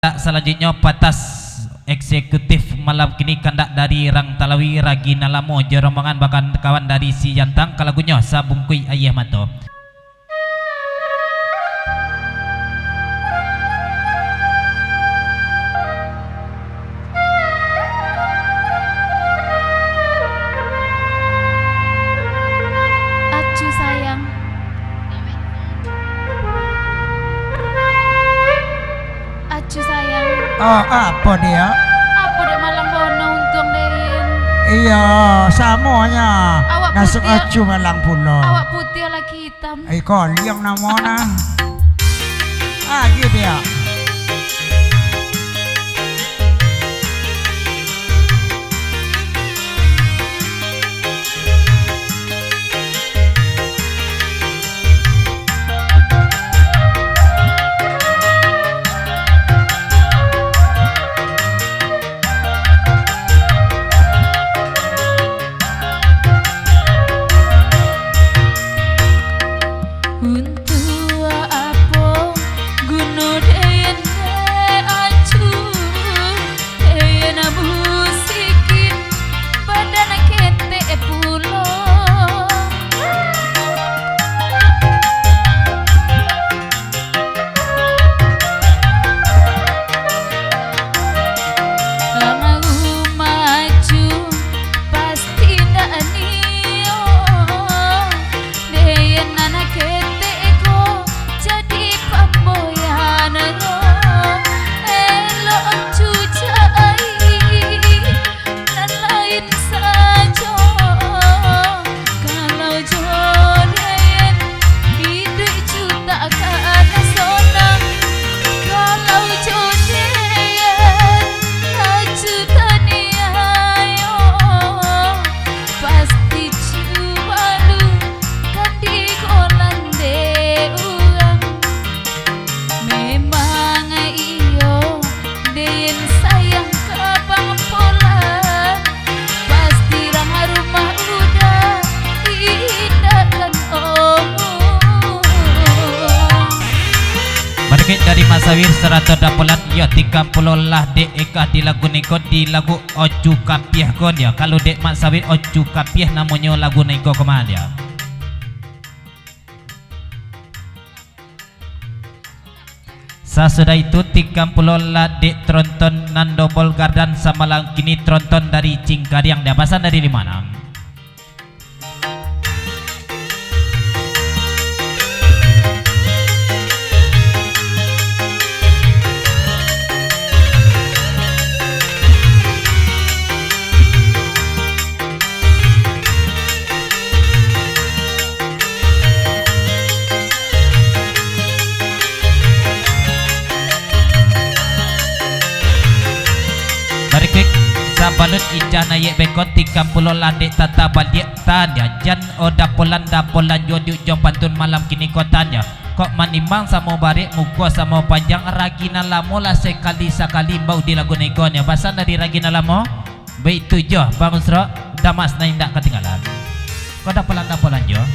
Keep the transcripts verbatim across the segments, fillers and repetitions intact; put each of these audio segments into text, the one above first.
Kandak salanjuiknyo, patas eksekutif malam kini, kandak dari Rang Talawi, Ragi Nan Lamo jo rombongan, bakawan-kawan dari Sijantang, ka lagunyo Sabungkuik Aia Mato. Acu sayang. Acu sayang. Ah, apo dia? Apo dek malang bono untuang den? Iyo, samonyo. Awak nasuak putiah. Acu malang pulo. Awak putiah laki hitam. Ai, koliang namo nah. Agi dia. Untuak apo guno den acu, den busikin badan ketek pulo. Almarhum acu pasti ndak nio, den anak ketek ko jadi pamboyan lo. Elok acu cari nan lain sajo. Kalau jo den, iduik jutak ka sonang. Kalau jo den, acu taniayo, pasti cubo lu kan digolan dek urang. Memang iyo, den sayang ka Bang Polan, pasti rang rumah uda indak kan omuang. Barikik dari Mak Sawir sarato Dapolan, iyo, tikan pulo lah dek Eka di lagu niko, di lagu Ocu Kapiah ko nyo. Kalau dek Mak Sawir, Ocu Kapiah namonyo lagu niko ko mah nyo. Sasudah itu, tikan pulo lah dek tronton nan dobol gardan samalam kini, tronton dari Cingkariang, dia pasan dari Limanam. Barikik, sabalun ijah naiak beko, tikan pulo lah dek tata baliak, tanya jan o Dapolan, Dapolan juo di ujuang pantun malam kini ko, tanya. Kok manimbang samo barek, muko samo panjang, ragi nan lamo lah sakali-sakali imbau di lagu niko nyo. Pasan dari ragi nan lamo. Baitu juo, Bang Usrok, Damas nan indak katinggalan. Ko Dapolan-Dapolan juo.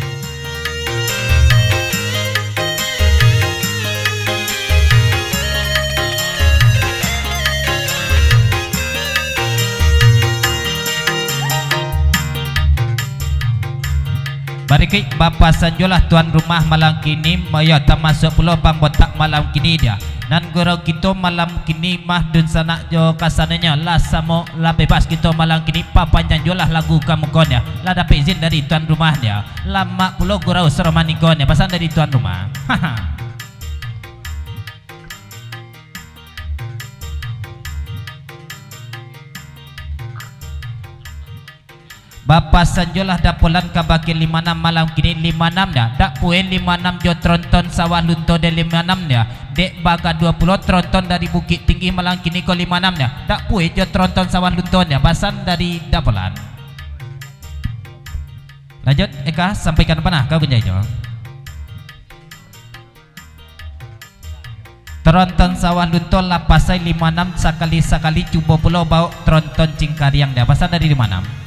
Barikik, bapasan juo lah tuan rumah malam kini, yo, tamasuak pulo Bang Botak malam kini dia. Nan gurau kito malam kini mah dunsanak jo kasananyo lah samo, lah bebas kito malam kini, papanjang juo lah lagu ka muko nyo. Lah dapek izin dari tuan rumah nyo. Lamak pulo gurau saroman niko nyo, pasan dari tuan rumah. Haha. Bapasan juo lah Dapolan kabake Limanam malam kini, Limanam nyo. Dak pueh Limanam jo tronton Sawah Lunto dek Limanam nyo. Dek bagaduah pulo tronton dari Bukittinggi malam kini ko Limanam nyo. Dak pueh jo tronton Sawah Lunto nyo. Pasan dari Dapolan. Lanjut, Eka, sampaikan panah ka Gunjai jo. Tronton Sawah Lunto lah pasai Limanam, sakali-sakali cubo pulo baok tronton Cingkariang dia. Pasan dari Limanam.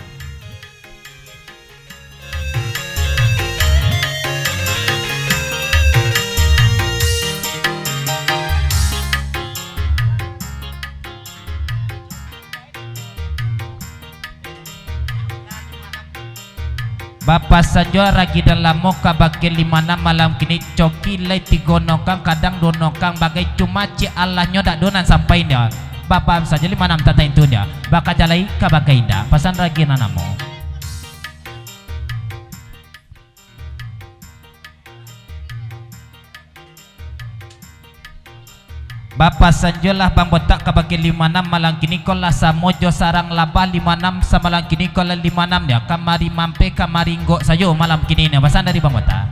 Bapasan juo ragi nan lamo kabake limo anam malam kini, coki lai tigo nokang, kadang duo nokang, bagai cuma ciek alahnyo dak do nan sampai nyo. Bapasan sajo limo anam tantang itu nyo. Bakaja lai kabake indak, pasan ragi nan lamo. Bapasan juo lah Bang Botak kabake limo anam malam kini ko lah samo jo sarang labah limo anam samalam kini ko lah limo anam nyo, kamari mampeh, kamari inggok sajo malam kini nyo, pasan dari Bang Botak.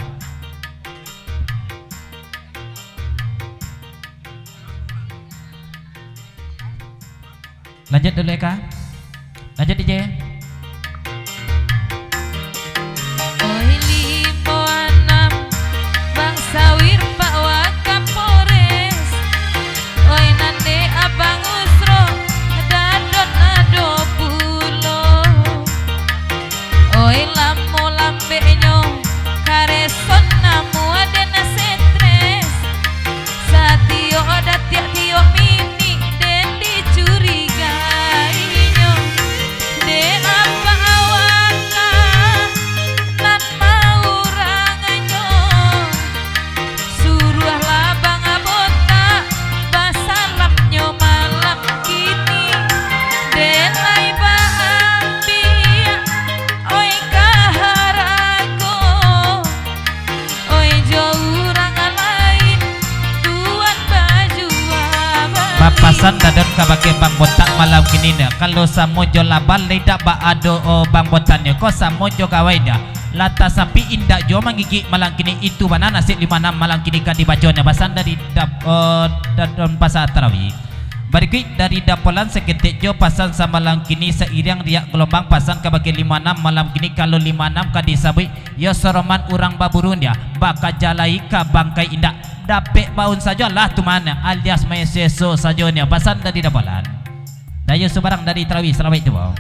Lanjut dulu, Eka. Lanjut, D J. Oi limo anam, Bang Sawir, Pak Wakapolres. Oi nan dek Abang Usro, Dadon ado pulo. Oi lamo lambeknyo, kareson namuah den stres. Satiyok datiak tiyok minik den dicurigainyo. Dek apak awak nan maurangnyo, suruahlah Bang Botak basalamnyo malam kini. Den lai baambiak, oi, ka harago. Oi, jo urang lain, tuan bajuwa bali. Bapasan Dadon kabake Bang Botak malam kini nyo, kalau samo jo labah lai dak baado, oh, Bang Botak nyo ko samo jo gawai nyo. Lah tasampi indak juo mangigik malam kini, itu bana nasib limo anam malam kini ka dibaco nyo. Pasan dari dap-, oh, Dadon Pasa Tarawih. Barikuik dari Dapolan, saketek jo pasan samalam kini, sairiang riak galombang, pasan kabake limo anam malam kini, kalau limo anam ka disabuik, yo saroman urang baburu nyo, bakaja lai ka bangkai indak, dapek baun sajo lah tuman, alias main seso sajo nyo, pasan dari Dapolan. Dayus Subarang dari Tarawih, salamaik juo.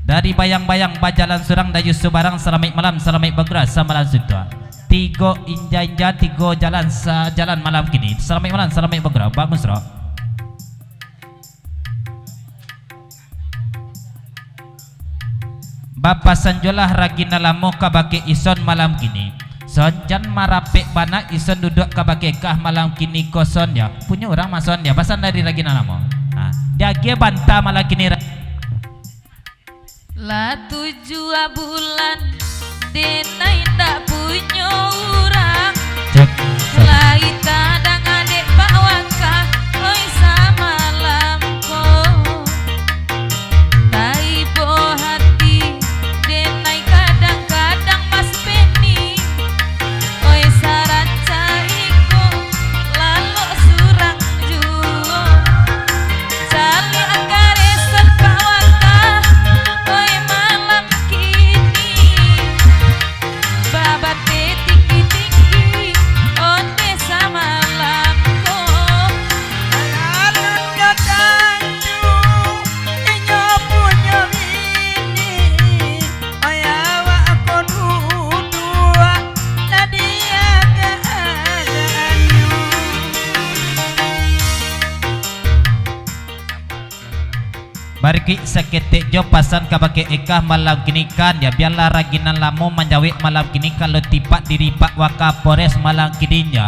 Dari Bayang-Bayang bajalan surang, Dayus Subarang, salamaik malam, salamaik bagurau, samalam suntuak. Tigo inja-inja, tigo jalan, sajalan malam kini. Salamaik malam, salamaik bagurau, Bang Musro. Bapasan juo lah ragi nan lamo kabake ison malam kini. Son, jan marapek bana ison duduak kabake kah malam kini ko son yo. Punyo urang ma son yo, pasan dari ragi nan lamo. Ha, diagiah banta malam kini ra- Lah tujuah bulan, denai ndak punyo urang. Cek, cek. Lai tadanga dek Pak Waka, oi, samalam ko. Taibo hati, denai kadang-kadang Mas Beni. Oi, sarancak iko, lalok surang juo. Caliak kareson Pak Waka, oi, malam kini. Babateh tinggi-tinggi, ondeh samalam ko. Alun ka tantu, inyo punyo bini. Oi, awak ko duduak, lah diaga-agaknyo. Barikuik saketek jo pasan kabake Eka malam kini kan, yo, bialah ragi nan lamo manjawek malam kini, kalau tipak diri Pak Wakapolres malam kini nyo.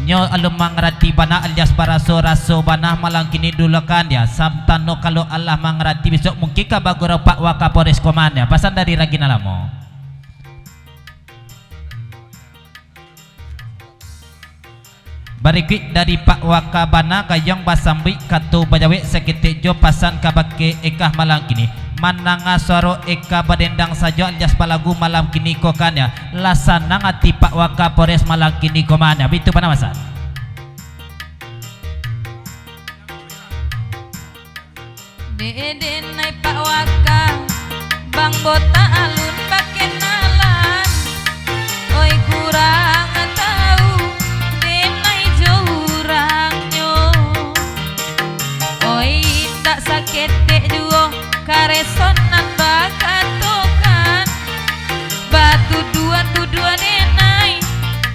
Nyo alun mangarati bana alias baraso-raso bana malam kini dulu kan, yo. Samtano kalau alah mangarati, bisuak mungkin ka bagurau Pak Wakapolres koman, yo. Pasan dari ragi nan lamo. Barikuik dari Pak Waka bana gayuang basambuik kato bajawek saketek jo pasan kabake Eka malam kini. Mandanga suaro Eka badendang sajo alias balagu malam kini ko kan yo. Lah sanang ati Pak Wakapolres malam kini ko mah nyo. Bitu bana pasan. Dek denai Pak Waka, Bang Botak alun bakenalan. Oi, kurang tau denai jo urangnyo. Oi, indak saketek juo karesonan bakatokan. Batuduah-tuduah denai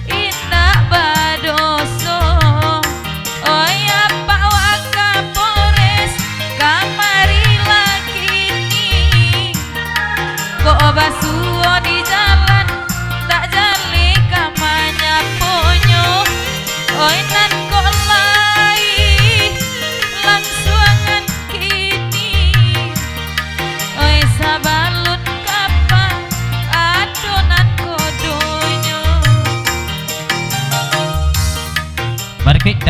indak badoso. Oi, Apak Wakapolres, kamarilah kini. Kok basuo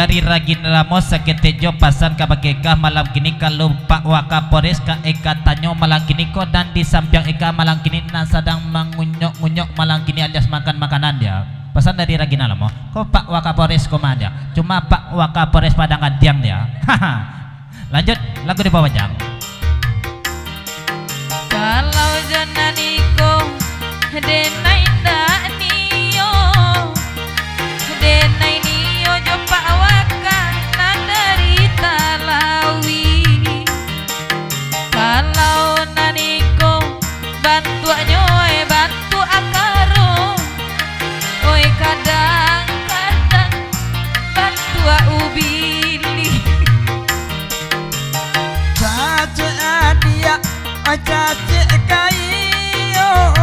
Dari Ragina Lamo saketek jo pasan ka bakekah malam kini, kalau Pak Wakapolres ka Eka tanyo malam kini ko, dan di sampiang Eka malam kini nan sadang mangunyok-ngunyok malam kini alias makan makanan dia. Pasan dari Ragina Lamo. Ko Pak Wakapolres ko mah dia. Cuma Pak Wakapolres Padang Gantiang dia. Lanjut, lagu di bawah jang. Kalau jo nan iko, denai ndak nio, denai nio jo Pak Waka nan dari Talawi. Kalau nan iko, bantuaknyo, eh, bantuak akaro, oi, kadang-kadang bantuak ubi. Cacek adiak, cacek kayo,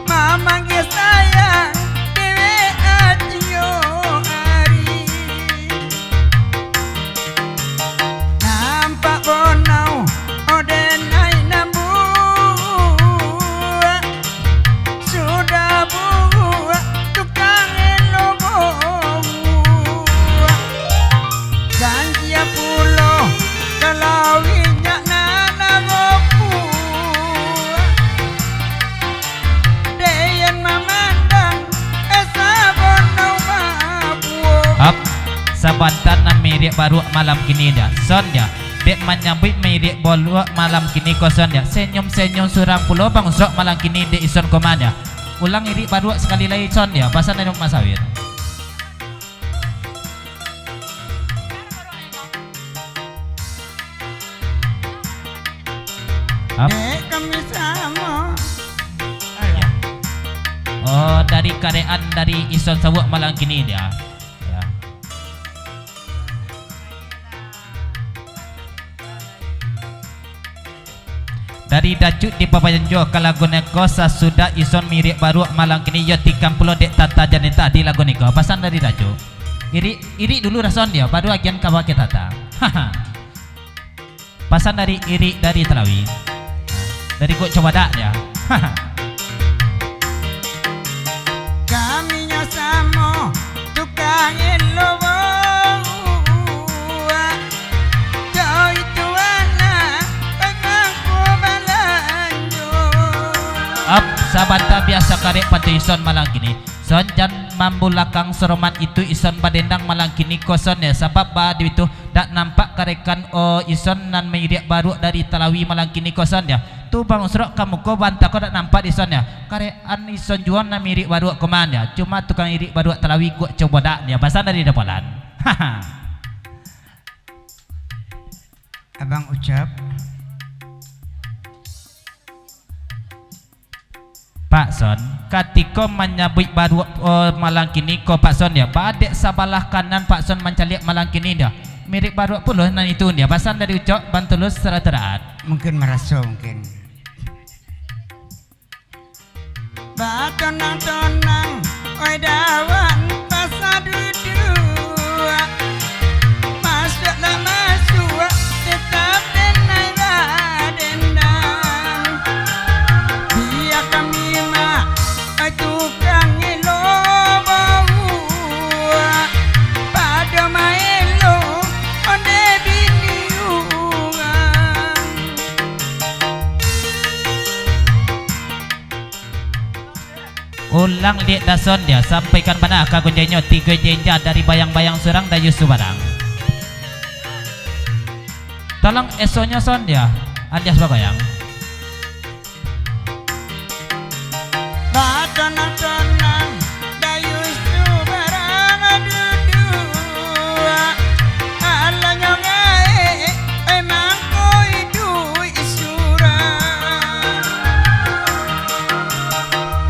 mamanggia sayang dewek adio ari. Nampak bonau, oh, denai nambuak, sudah buak tukang elo bobuak. Janji pulo, kalau inyak nan babuak. Deyen mamandang, eh, sabonau babuak. Hap, sabanta nan miriak baruak malam kini dia. Son dia. Dek manyambuik miriak baruak malam kini ko son dia. Senyum-senyum surang pulo Bang Usrok malam kini dek ison ko mah dia. Ulang irik baruak sakali lai son dia. Pasan dari Mak Sawit. Ap- Dek kami samo. Oh, dari karean dari ison sawuk malam kini dia. Ya. Dari Dacuk di Papayanjo ka lagu neko sasudah ison miriak baruak malam kini yo tikam pulo dek Tata Janita di lagu neko. Pasan dari Dacuk. Irik, irik dulu rason dia, baru agian ka bakeh Tata. Pasan dari irik dari Talawi. Dari Guk Cobadak dia. Kaminyo samo tukang elo bobuak. Ap, sabanta biaso karek patuison malam kini. Son jan mambulakang soroman itu ison badendang malam kini ko son ya, sabab ba di itu dak nampak karekan o ison nan mairiak baruak dari Talawi malam kini ko son ya. Tu Bang Usrok ka muko banta ko dak nampak di son ya. Karekan ison juo nan mirik baruak ko man ya. Cuma tukang irik baruak Talawi Guk Cobadak ya. Pasan dari Dapalan. Abang Ucap. Pak Son, katiko manyabuik baruak, oh, malam kini ko, Pak Son, ya, badek sabalah kanan Pak Son mancaliak malam kini dia. Mirik baruak pulo nan itu dia. Pasan dari Ucok, Bantulus, Sarateraan. Mungkin maraso, mungkin. Batonang-tonang, oi dawan pasaduduak. Masuak lah masuak, tetap denai badendang. Bia kami mak, oi tukang elo bauak. Pado maelo, onde bini urang. Ulang liek dason dia, sampaikan bana ka gunjai nyo, tigo jenja dari bayang-bayang surang Dayus Subarang. Tolong esonyo son dia, alias bagoyang. Batonang-tonang, Dayus Subarang duduak. Alanyo gaek, emang ko iduik surang.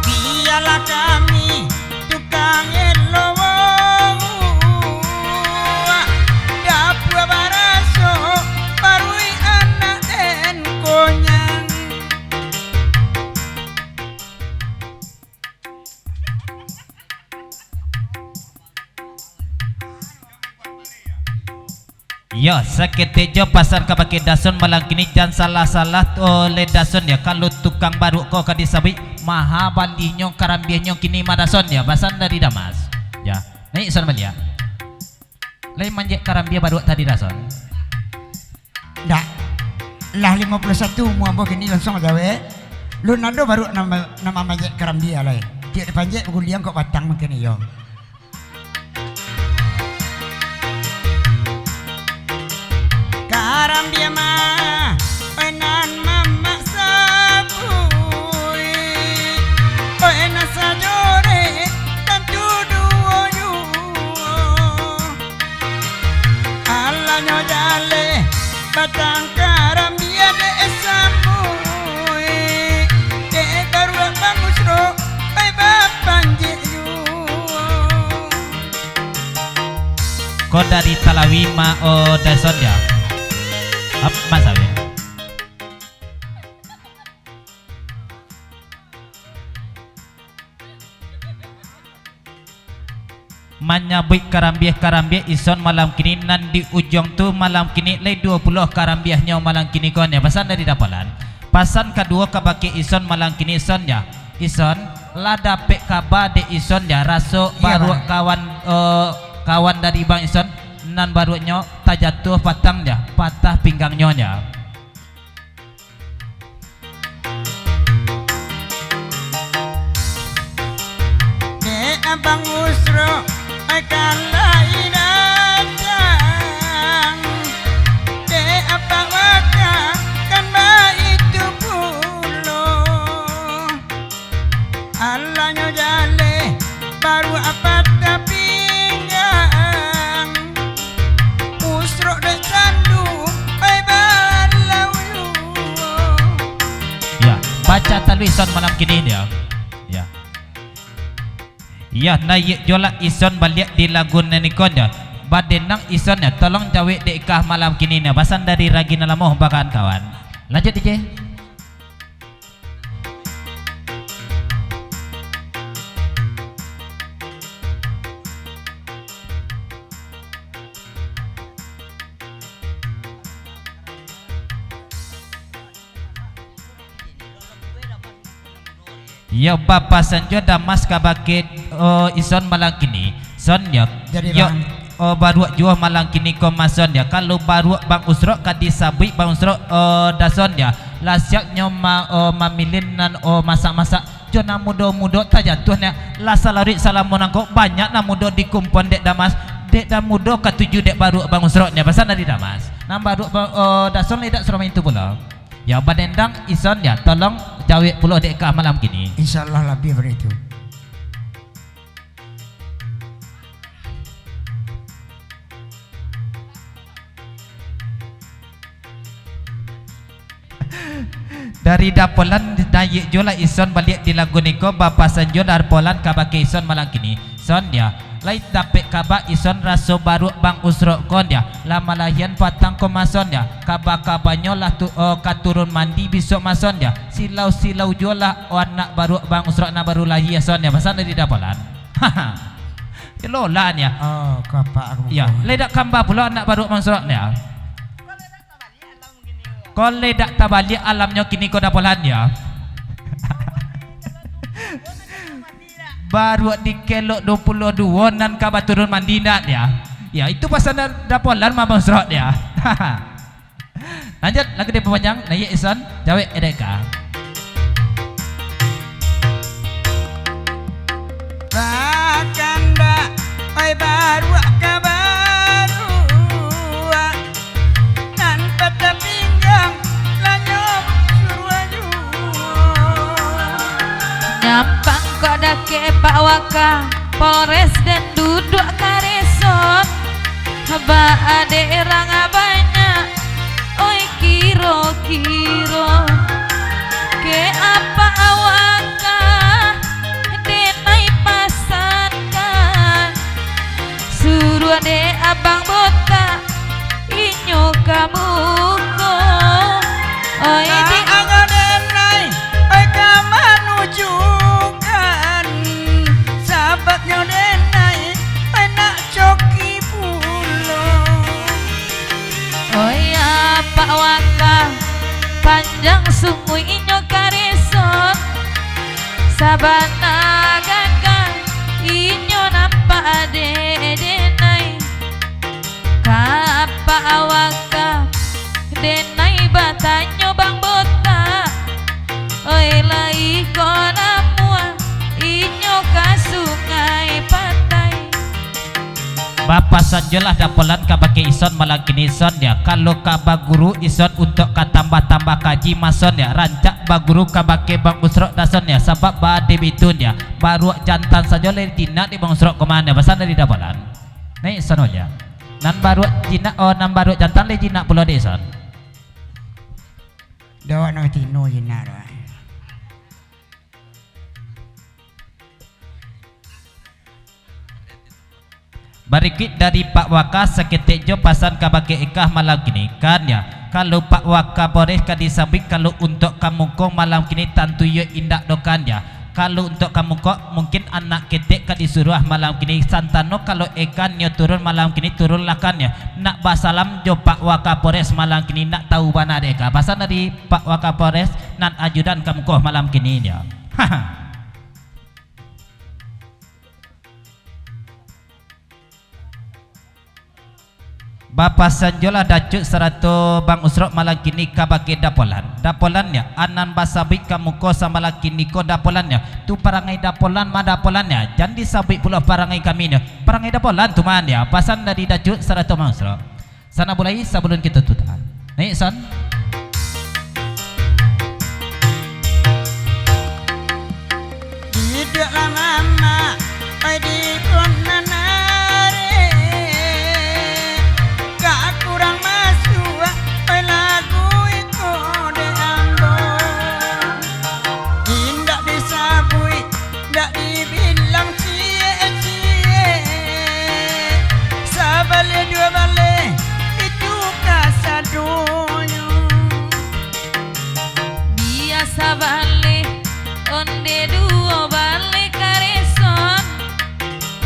Bialah kami tukang elo bauak, dapua baraso, baruik anak den konyang. Iyo, saketek jo pasan kabake dason malam kini, jan salah-salah oleh dason yo, kalau tukang baruak ko ka disabuik maha balinyo karambiahnyo kini mah dason yo, pasan dari Damas. Yo, naiak son baliak. Lai manjek karambia baruak tadi, Dason? Ndak. Lah limo puluah satu umua ambo kini, langsuang jawek. Lun ado baruak nan ma-, nan mamanjek karambia lai. Tiok dipanjek baguliang kok batang mangkin iyo. Karambia mah, oi nan mamak sabuik, oi nan sajorek tantu duo juo. Alanyo jaleh batang karambia dek samuik, dek baruak Bang Usrok, oi bapanjek juo. Ko dari Talawi ma, o, Dason ya. Ap, Mas Awi. Manyabuik karambia-karambia ison malam kini, nan di ujuang tu malam kini lai duo puluah karambianyo malam kini ko nyo. Pasan dari Dapolan. Pasan kaduo kabake ison malam kini, ison ya. Ison, lah dapek kaba dek ison ja, raso Iya, baruak Bang. kawan, eh, kawan dari Bang Ison, nan baruaknyo tajatuah patang ja, patah pinggangnyo ja. Dek Abang Usrok, eh, kan lai datang. Dek Apak Waka, kan baitu pulo. Alanyo jaleh, baruak patah pinggang. Usrok dek tandu, pai balau juo. Ya, baca talu ison malam kini dia. Ya. Ya, naiak jolah ison baliak di lagu nan ikon dia. Badenang ison ya, tolong jawek dek kah malam kini ni. Pasan dari Ragi nan lamoh bakan kawan. Lanjut, D J. Iyo, bapasan juo Damas kabake, o, ison malam kini. Son yo. Jadi, yo, Bang. O, baruak juo malam kini ko mason yo. Kalau baruak Bang Usrok ka disabuik Bang Usrok, o, Dason yo. Lah siap nyo ma-, o, mamilih nan, o, masak-masak. Jo nan mudo-mudo tajatuah nyo. Lah salaruik salamo nangko banyak nan mudo dikumpuan dek Damas. Dek nan mudo katuju dek baruak Bang Usrok nyo. Pasan dari Damas. Nan baruak Bang, o, Dason lai dak saroman itu pulo. Yo, badendang ison yo, tolong jawek pulo dek kah malam kini. Insyaallah labiah dari itu. Dari Dapolan naiak juo lah ison baliak di lagu niko, bapasan juo Dapolan kabake ison malam kini. Son dia, lai dapek kaba ison raso baruak Bang Usrok kon dia, lah malahian patang ko mason dia, kaba-kabanyo lah tu, o, ka turun mandi bisuak mason dia, silau-silau juo lah, o, anak baruak Bang Usrok nan baru lahia son dia, pasan dari Dapolan. Yo lo lah nia. Oh, kapak aku. Yo, mungkin. Lai dak kamba pulo anak baruak Bang Usrok nia. Ko lai dak tabaliak alamnyo kini ko Dapolan yo. Baruak dikelok duo puluah duo nan ka baturun mandi ndak yo. Yo, itu pasan da-, Dapolan mah Bang Usrok yo. Lanjut, lagu dipapanjang, naiak ison, jawek edeka. Bakandak, oi baruak ka baruak, nan patah pinggang, lanyo suruah juo. Nyampang kok dakek Pak Waka, Polres den duduak ka resort. Ba-adek rang banyak, oi kiro-kiro. Ke apa awak ka, denai pasankan. Suruah dek abang botak, inyo ka muko. Oi, dek. Ka anyo denai, oi ka manujukan. Sababnyo denai, oi nak coki pulo. Oi, apak waka, panjang sungguih inyo ka resort. Sabana gagah inyo nampak dek denai. Awak ka denai batanyo Bang Botak, oi lai ko namuah inyo ka Sungai Pantai. Bapasan jolah Dapolan kabake ison malam kini ison yo, kalau ka baguru ison untuak ka tambah-tambah kaji mason yo, rancak baguru kabake Bang Usrok dason yo, sabab baa dek itu yo, baruak jantan sajo lai jinak dek Bang Usrok ko mah yo, pasan dari Dapolan. Naiak ison aja. Nan baruak jinak, oh, nan baruak jantan lai jinak pulo dek ison. Dawak nan batino jinak tu. Barikuik dari Pak Waka saketek jo pasan kabake Eka malam kini, kan yo. Kalau Pak Waka Polres ka disabuik, kalau untuak ka muko malam kini tantu iyo indak doh kan yo. Kalau untuak ka muko, mungkin anak ketek ka disuruah malam kini, santano kalau Eka nyo turun malam kini, turunlah kan yo. Nak basalam jo Pak Waka Polres malam kini, nak tahu bana dek Eka. Pasan dari Pak Waka Polres nan ajudan ka muko malam kini yo. Bapasan jolah Dacuk sarato Bang Usrok malam kini kabake Dapolan. Dapolan yo, anan basabuik ka muko samalam kini ko Dapolan yo. Tu parangai Dapolan mah Dapolan yo. Jan disabuik pulo parangai kami yo. Parangai Dapolan tu mah yo. Pasan dari Dacuk sarato Bang Usrok. Sana bulai sabalun kito tutup. Naiak, San. Iduiklah mamak, oi di bunan ari. Ka kurang masuak, oi lagu iko dek ambo. Indak disabuik, dak dibilang ciek-ciek, sabaleh duo baleh, itu kasadonyo. Biasa baleh, onde duo baleh kareson,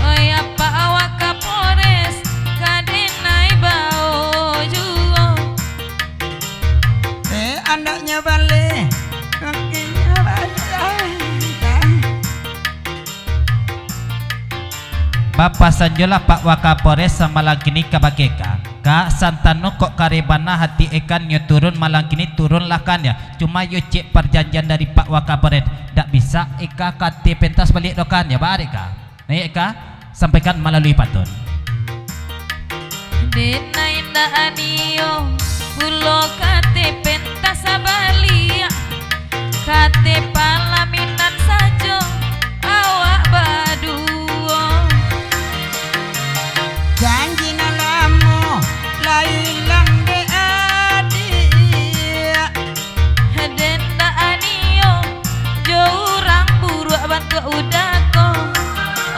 oi apak awak Kapolres, ka denai bao juo. Eh, andaknyo baleh, kakinyo baleh. Bapasan jolah Pak Wakapolres samalam kini kabake Kak. Kak, santano kok kareh bana hati Eka nyo turun malam kini, turunlah kan yo. Cuma yo cek parjanjian dari Pak Wakapolres, dak bisa Eka kate pentas baliak doh kan yo, baa dek Kak? Naiak Eka, sampaikan malalui patun. Denai ndak anio pulo kate pentas baliak. Kate palaminan sajo awak baduo. Janji nan lamo lah ilang dek adiak. Den dak anio jo urang buruak bantuak uda ko.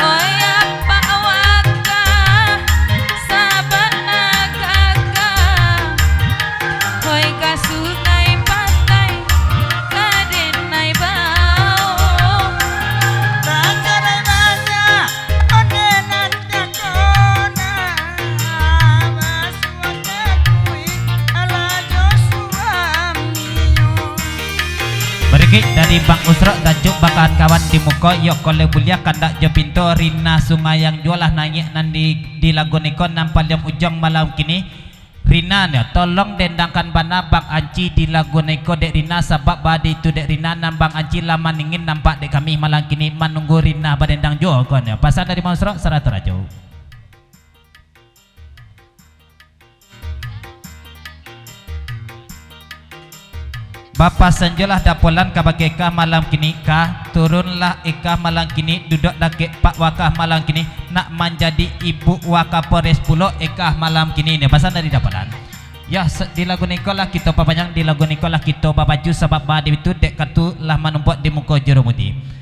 Oi apak waka, sabana kaka. Hoi ka Sungai Pantai, ka denai bao. Bacarai banyak, onde nan cako na, basuo takui, alah jo suaminyo. Barikuik dari Bang Usrok, Dacuk bakawan-kawan di muko, iyo ko lai buliah kandak jo pinto, Rina Sungayang juo lah naiak nan di, di lagu niko nan paliang ujuang malam kini. Rina nyo, tolong dendangkan bana Bang Anci di lagu niko dek Rina, sabab baa dek itu dek Rina, nan Bang Anci lah maningin nampak dek kami malam kini, manunggu Rina badendang juo ko nyo. Pasan dari Bang Usrok, sarato rajo. Bapasan jolah Dapolan kabake Eka malam kini, Eka, turunlah Eka malam kini, duduak dakek Pak Waka malam kini, nak manjadi Ibu Wakapolres pulo Eka malam kini. Nyo pasan dari Dapolan. Yo, se-, di lagu niko lah kito papanjang, di lagu niko lah kito babaju, sabab baa dek itu dek katu lah manumpuak di muko jurumudi.